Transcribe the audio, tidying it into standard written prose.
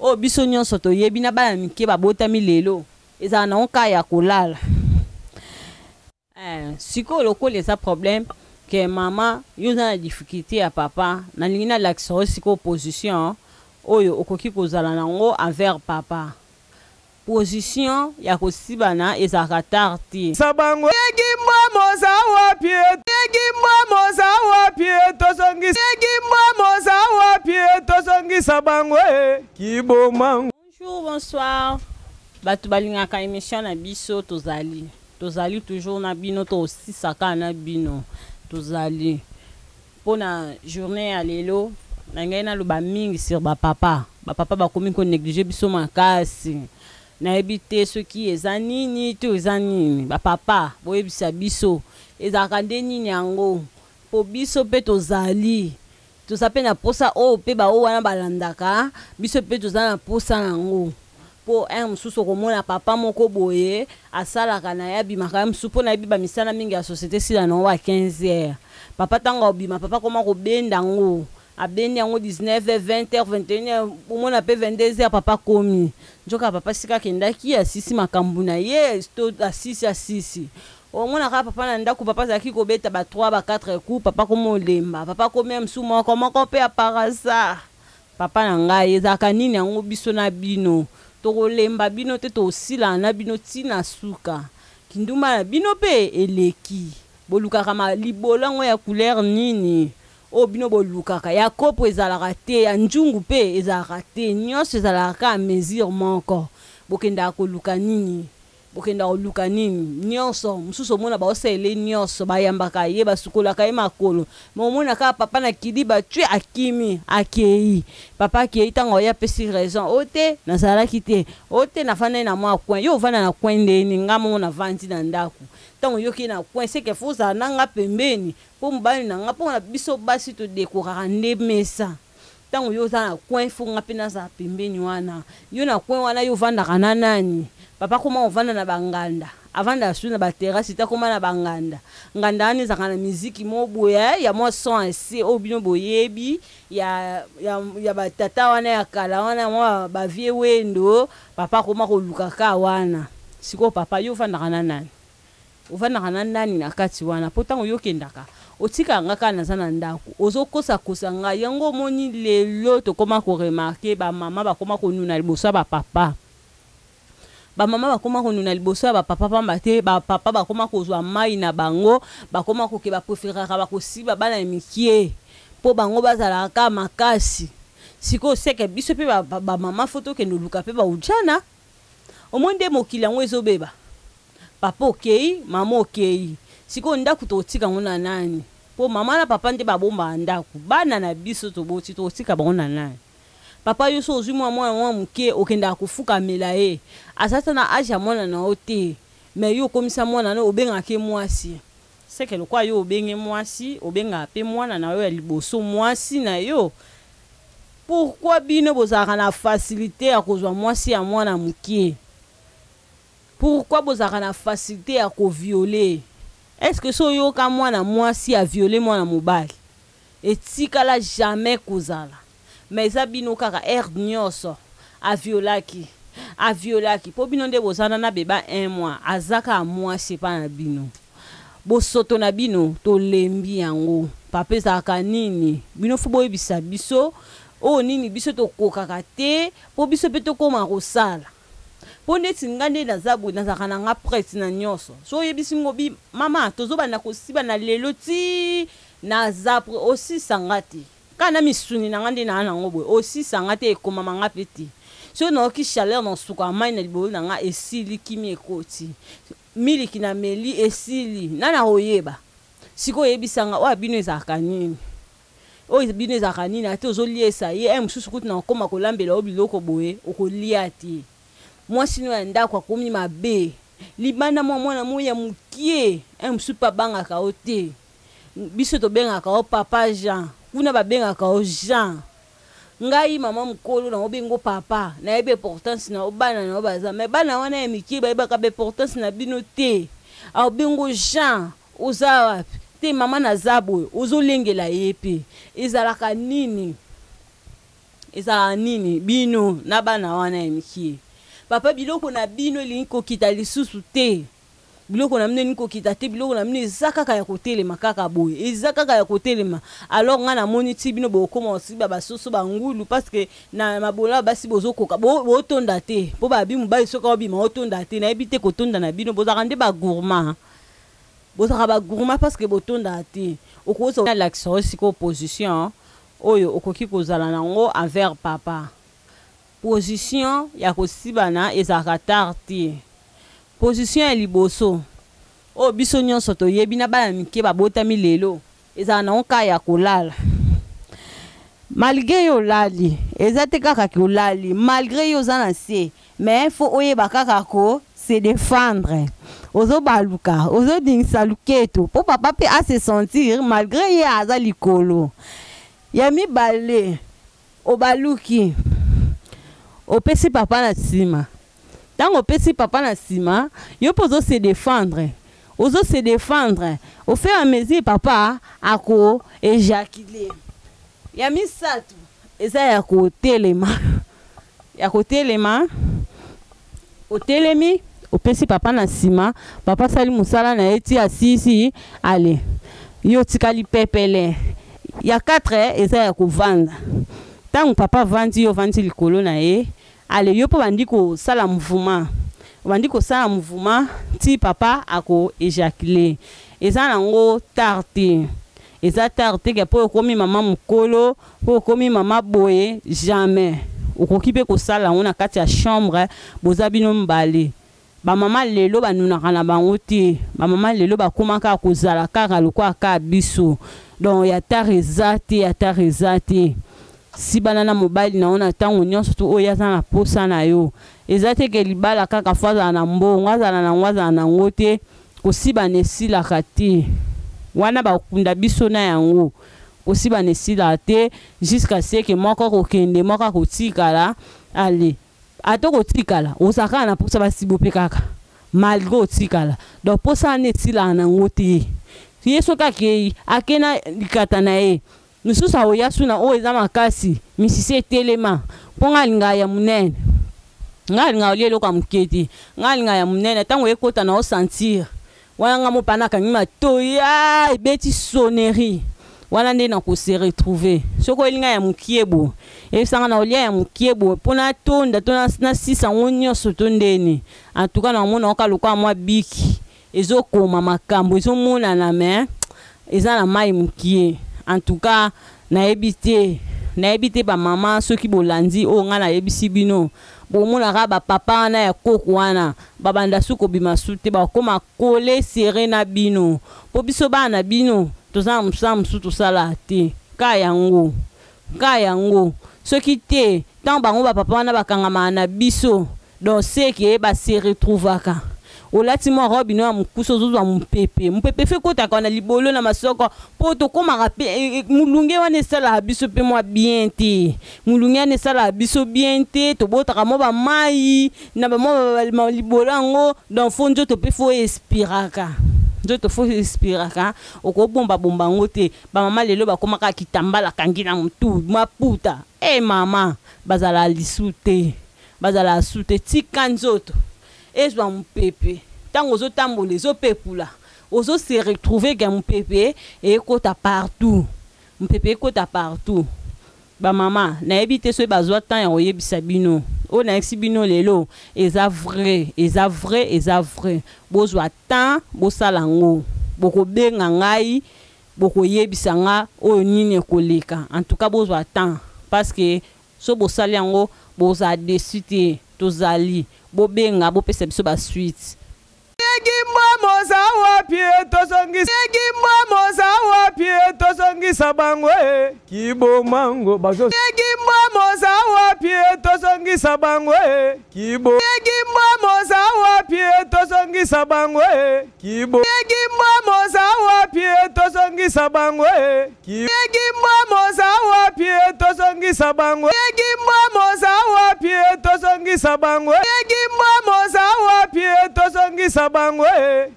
Oyo biso nyonso toyebi na bana mike babotami lelo ezala nango kaka ya kolala. Eh, sikoyo lokola eza problème ke mama yo oza na difficulté ya papa, nalingi nalakisa yo sikoyo position oyo okoki kozala nango envers papa. Position ya kosibana ezalaka tard te. Sabango Egimbwa moza wapi Egimbwa moza wapi tozongisa Egimbwa moza wapi tozongisa bango kiboma. Bonjour, bonsoir. Bato balingaka émission na biso tozali. Tozali toujours na bino tosisaka na bino. Tozali pona journée ya lelo na ngai naloba mingi sur ba papa. Ba papa bakomi ko négliger biso makasi. Nayebi te soki eza nini to eza nini. Ba papa boyebisa biso ezalaka nde nini yango po biso pe tozali toza pe na posa oyo pe ba oyo wana balandaka biso pe toza na posa nango po heure mosusu okomona papa moko boye asalaka na ye abimaka ye mosusu po nayebi ba misala mingi ya société esila nango ba 15 heures. Papa ntango akobima papa akoma kobenda yango, abendi yango 19 heures, 20 heures, 21 heures, omona pe 22 heures papa akomi. Nzoka papa esika akendaki asisi makambo na ye to asisi asisi. Omona kaka papa na ndako, papa azalaki kobeta ba 3 ba 4 coups, papa akomi olemba, papa akomi ya mosusu moko moko pe ya par hasard. Papa na ngai ezalaka nini yango biso na bino tokolemba bino te, tokosilana na bino ti na suka. Kindumba na bino pe eleki. Bolukaka ma libolo yango ya couleur nini oyo bino bolukaka? Ya kopo ezalaka te, ya nzungu pe ezalaka te, nionso ezalaka kaka mesure moko. Bokendaka koluka nini? Bokenda koluka nini? Nionso mosusu omona baosalela ye nionso, bayambaka ye, basukolaka ye makolo, mais omona kaka papa na kidiba tue akimi, akeyi. Papa akeyi tango aye apesi raison, o te nazalaki te, o te nafandaki na mwa coin. Yo ovanda na coin ndenge nini? Nga moko navandi na ndako. Tango yo okeyi na coin, c'est que faut ozala na nga pembeni po mobali na nga, po na biso basi to decoraka nde mesa. Tango yo oza na coin faut nga pe nazala pembeni wana. Yo na coin wana yo ovandaka na nani? Papa akoma kovanda na ba nganda. Avandaka lisusu na ba terrasse te akoma na ba nganda. Nganda wana ezalaka na miziki moko boye ya mwa son ya se oyo bino boyebi ya ya ya ba tata wana ya kala wana mwa ba vieux wendo. Papa akoma koluka ka wana. Sikoyo papa yo ovandaka na nani? Ovandaka na nani na kati wana? Po tango yo okendaka otikaka nga kaka naza na ndaku ozo kosa kosa nga yango omoni lelo tokoma ko remarquer ba mama bakoma konuna liboso ya ba papa. Ba mama bakoma konuna liboso ya ba papa pamba te ba papa bakoma kozwa mayi na bango bakoma koke ba preferaka bakosiba bana ya mikie po bango bazalaka kaka makasi. Sikoyo seke biso pe ba mama faut tokende oluka pe ba ujana. Omoni nde mokili yango ezo beba. Papa okeyi, mama okeyi. Sikoyo ndaku tokotika yango na nani? Po mama na papa nde babombaka ndaku. Bana na biso toboti tokotika bango na nani? Papa yo soki ozui mwa mwana mwa muke okendaka kofukamela ye. Aza ata na age ya mwana na yo te. Mais yo okomisa mwana na yo obengaka ye mwasi. Seke lokola yo obenge mwasi, obengaka pe mwana na yo ya liboso mwasi na yo? Pourquoi bino bozalaka na facilite ya kozwa mwasi ya mwana mukie? Pourquoi bozalaka na facilite ya ko violer? Est-ce que esi oyoka mwana mwasi a violer mwana mobali? Etikala jamais kozala. Mais eza bino kaka heure nioso a violaki, a violaki po bino nde boza na na beba un mois aza kaka mwasi epa na bino. Bosoto na bino tolembi yango. Papa ezalaka nini? Bino faut boyebisa biso oyo nini biso tokokaka te po biso pe tokoma kosala. Po neti nga nde naza boye nazalaka na nga prete na nionso. Soki oyebisi nga obi mama tozo banda kosiba na lelo ti naza pre osisa nga te. Kaka na misuni na nga nde naa nango boye osisa nga te ekomama nga pe te. Soki nayoki chaleur na kosukola mayi na libolo na nga esili kimia ekoti. Miliki na meli esili nani akoyeba? Sikoyo yebisa nga oyo ya bino ezalaka nini? Oyo bino ezalaka nini ata ozoliesa ye eh mosusu kutu na kokoma kolambela yo biloko boye okolia te. Mwasi no ya ndako akomi mabe libanda mwa mwana moko ya mokie eh mosusu pe abangaka yo te. Biso tobengaka yo papa Jean kuna babengaka yo Jean. Ngai mama mukolo na obengo papa nayebi importance na yo bana na yo baza mais bana wana ya mikie bayebaka ba importance na bino te aobengo Jean oza wapi te mama naza boye ozolengela ye pe ezalaka nini? Ezalaka nini bino na bana wana ya mikie? Papa, biloko na bino elingi kokita lisusu te. Biloko na bino elingi kokita te, biloko na bino eza kaka ya kotelema kaka boye, eza kaka ya kotelema. Alors ngai namoni ti bino bokoma osiba basoso bangulu, parce que na mabola basi bozokoka botonda te, mpo babi mobali soki obima otonda te. Nayebi te kotonda na bino, bozalaka nde bagourmand, bozalaka bagourmand parce que botonda te. Okozala lakisa oyo sikoyo position oyo okoki kozala nango envers papa. Position ya kosibana ezalaka tard te. Position ya liboso oyo biso nyonso toyebi na bana mike babotami lelo, ezala nango kaka ya kolala. Malgré yo olali, eza te kaka ke olali, malgré yo oza na se, mais faut oyeba kaka ko se défendre. Ozobaluka, ozodingisa luketo mpo papa mpe ase sentir malgré ye aza likolo. Ya mibale, obaluki, opesi papa na nsima. Ntango opesi papa na nsima, yo mpe ozo se défendre, ozo se défendre au fur et à mesure papa ako éjaculer. Ya misato eza ya kotelema. Ya kotelema, otelemi, opesi papa na nsima, papa asali mosala na ye ti asisi, ale yo otikali pepele. Ya 4 eza ya kovanda. Ntango papa avandi, yo ovandi likolo na ye, ale yo mpo bandi kosala mouvement, obandi kosala mouvement ti papa ako éjaculer. Eza nango tard te, eza tard te ke mpo okomi mama mokolo, mpo okomi mama boye, jamais. Okoki mpe kosala yango na kati ya chambre, boza bino mibale. Bamama lelo banunaka na bango te, bamama lelo bakóma kaka kozala kaka lokola kaka biso. Donc ya tard eza te, ya tard eza te. Sibana na mobali na yo na ntango nyonso to oyo aza na posa na yo. Eza te ke libala kaka faut azala na mbongo, azala nango, azala nango te. Kosibana esilaka te, wana bakunda biso na yango. Kosibana esilaka te jusqu'à ce que moko akokende, moko akotikala. Ale ata kotikala, ozala kaka na mposa basibo mpe kaka malgré otikala. Donc mposa wana esilaka nango te. Ye soki akei, akei na likata na ye mosusu, akoya su na oyo eza makasi, misisi etelema. Mpo nga alingaka ya monene, nga alingaka olia eloko ya moke te, nga alingaka ya monene. Ntango ekota na osentir wana, nga mopana akangi matoi, ebeti sonnerie wana nde na kose retrouver. Soki oyelinga ya mokie boye, eyebisanga na olia ya mokie boye mpo natonda to nasisa yango nyonso to ndeni. En tout cas namona oka lokola mwa biki ezokoma makambo ezomonana, mais eza na mai mokie. En tout cas nayebi te, nayebi te. Bamama, soki bolandi oyo ngai nayebisi bino, bomonaka bapapa wana ya koko wana babanda su kobima su te, bakóma kole sere na bino, mpo biso bana na bino toza na mosala mosusu tosala te, ka yango, ka yango. Soki te, ntango bango bapapa wana bakangamaka na biso, donc seke base retrouvaka. Olati mwa robe no ya mokusa, ozozwa mopepe, mopepe fe ekotaka na libolo na masoko, mpo tokomaka mpe molunge wana esalaka biso mpe mwa bien te. Molunge wana esalaka biso bien te, tobotaka mwa bamai na bamwa libolo yango. Donc faut nzoto mpe faut espiraka, nzoto faut espiraka, okobombabomba yango te. Bamama lelo bakomaka kitambala akangi na motu, maputa. E mama, bazala lisu te, bazala su te. Tika nzoto ezwa mopepe. Ntango ozotambola, ezopepula, ozose retrouver ke mopepe ekota partout, mopepe ekota partout. Bamama, nayebi te soki bazwa temps ya koyebisa bino oyo nayebisi bino lelo. Eza vrai, eza vrai, eza vrai. Bozwa temps, bosala yango, bokobenga ngai, bokoyebisa nga oyo nini ekoleka. En tout cas bozwa temps, parce que so bosali yango, bozala déçus te. Tozali, bobenga, bopesa biso basuite. Gimbwa moza wapi? Tozongisa gimbwa moza wapi? Tozongisa bango e kibomango bazo. Gimbwa moza wapi? Tozongisa bango e kibo. Gimbwa moza wapi? Tozongisa bango e kibo. Gimbwa moza wapi? Tozongisa bango e kibo. Gimbwa moza wapi? Tozongisa bango. Gimbwa moza wapi? Tozongisa bango. Gimbwa moza wapi? Tozongisa bango e.